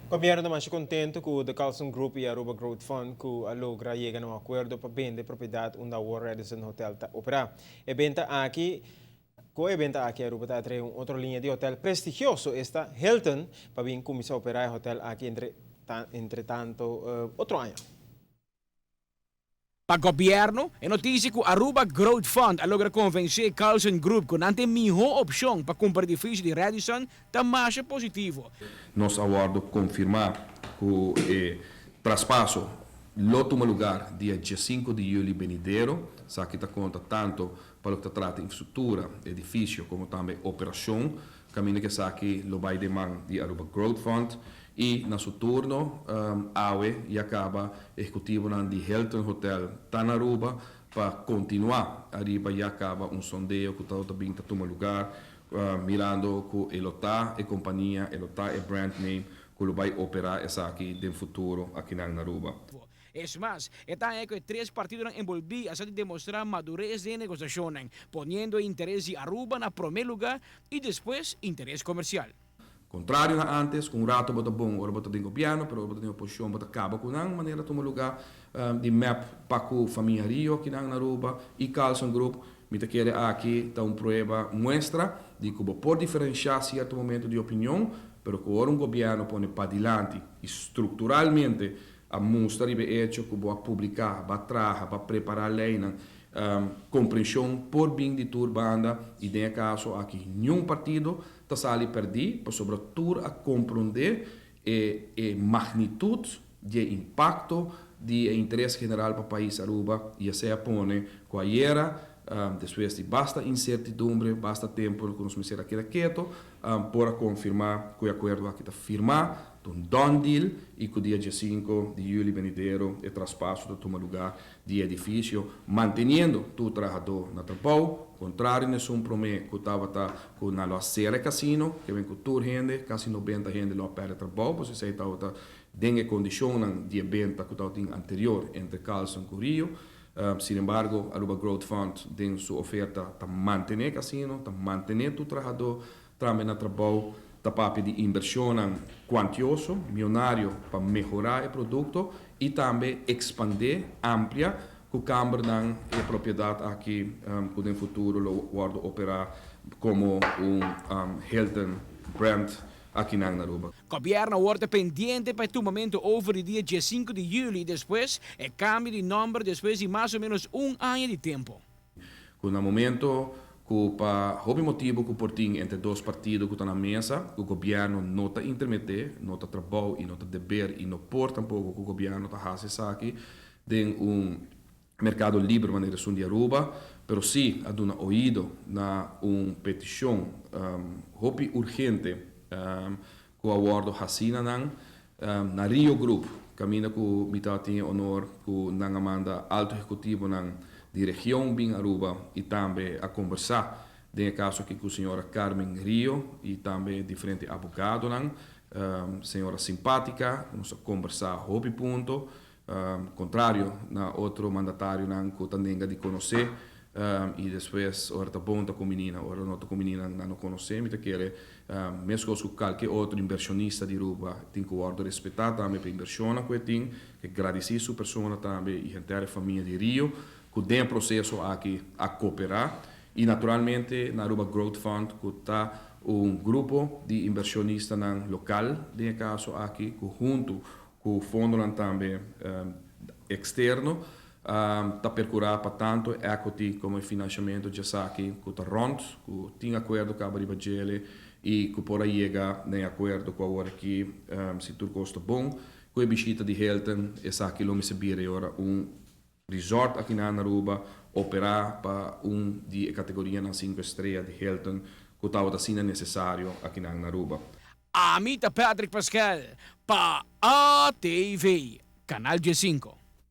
Gobierno ta masha contento cu The Carlson Group y Aruba Growth Fund cu a logra yega na un acuerdo pa bende propiedad unda awor Radisson Hotel ta opera. E benta aki Cu e benta aki Aruba ta atrae un otro liña di hotel prestigioso, esta Hilton, pa bin cuminsa opera e hotel aki entre entre tanto otro aña. Pa gobierno, e noticia cu Aruba Growth Fund a logra convence Carlson Group cu nan ta e miho opcion pa cumpra edificio di Radisson ta masha positivo. Nos a wordo confirma cu e traspaso lo tuma lugar dia diescinco di juli benidero. Esaki ta conta tanto pa loke ta trata infrastructura, edificio como tambe operacion, caminda cu esaki lo bay den man di Aruba Growth Fund y na su turno awe ya caba ehecutivonan di Hilton Hotel ta na Aruba pa continua ariba ya caba un sondeo cu ta bin ta tuma lugar mirando cu e lo ta e compania, e lo ta e brand name cu lo bay opera esaki den futuro akinan na Aruba. Es mas, e ta haña ku e tres partidonan enbolbí a sa di demostrá madures den e negosiashonnan, poniendo e interes di Aruba na promé lugá i despues interes komersial. Kontrario na ántes, ku un rato bo ta bon ora bo ta den gobièrnu, pero ora bo ta den oposishon bo ta kaba ku nan, manera tuma lugá di mep pa ku famia Rio akinan na Aruba i Carlson Group. Mi ta kere aki ta un prueba muestra di ku bo por diferenshá sierto momento di opinion, pero ku ora un gobièrnu pone padilanti i strukturalmente A mustra riba e echo ku bo a publiká, bo a traha, bo a prepará leinan. Komprenshon por bin di tur banda i den e kaso aki niun partido ta sali pèrdí pasobra tur a komprondé e e magnitut di e impakto di e interes general pa pais Aruba i esei a pone ku ayera despues di basta insertidumbre, basta tempu ku nos mester a keda keto, por a konfirmá ku e akuerdo aki ta firmá. Ta un done deal y cu dia diescinco di juli benidero e traspaso ta tuma lugar di e edificio, manteniendo tur trahador na trabou, contrario na esun prome cu tabata cu nan lo a cera e casino, ke ben cu tur hende, casi nobenta hende lo a perde trabou, pasobra esey tabata den e condicionnan di e benta cu tabatin anterior entre Carlson cu Rio. Sin embargo, Aruba Growth Fund den su oferta ta mantene e casino, ta mantene tur trahador Tambe na trabou ta papia di inversionnan cuantioso, mionario pa mehora e producto y tambe expande, amplia, cu cambernan e propiedad aki cu den futuro lo wordo opera como un Hilton brand akinan na Aruba. Gobierno awor ta pendiente pa e tumamento over di dia diescinco di juli y despues e cambio di nomber despues di mas o menos un aña di tempo. Ku na momento ku pa hopi motibu ku por tin entre dos partido ku ta na mesa, ku gobièrnu no ta intermeté, no ta trabou i no ta deber i no por tampoko ku gobièrnu ta hasi esaki den un merkado liber manera esun di Aruba, pero si a duna oido na un petishon hopi urgente ku a wòrdu hasí na nan na Rio Group, kaminda ku mi tabatin e honor ku nan a manda alto ehekutivonan di region bin Aruba i tambe a kombersá den e kaso aki ku señora Carmen Rio i tambe diferente abogadonan, señora simpátika, nos a kombersá hopi punto. Contrario na otro mandatarionan cu ta nenga di conoce y despues ora ta bon ta cumbini nan, ora no ta cumbini nan, nan no conoce. Mi ta kere mescos cu calke otro inversionista di Aruba tin cu wordo respeta tambe pa inversionnan cu e tin. Ke gradici su persona tambe y henter e famia di Rio cu den e proceso aki a coopera y naturalmente na Aruba Growth Fund cu ta un grupo di inversionistanan local den e caso aki cu hunto Ku fondonan tambe eksterno ta perkurá pa tantu e equity komo e finansiamentu djesaki ku ta rònt, ku tin akuerdo kaba riba djele i ku por a yega na e akuerdo ku awor aki si tur kos ta bon ku e bishita di Hilton esaki lo mester bira e ora un resort aki na Aruba operá pa un di e kategorianan sinku estrea di Hilton ku tabata asina nesesario aki na Aruba. Ami ta Patrick Pascal pa ATV, Canal diesinco.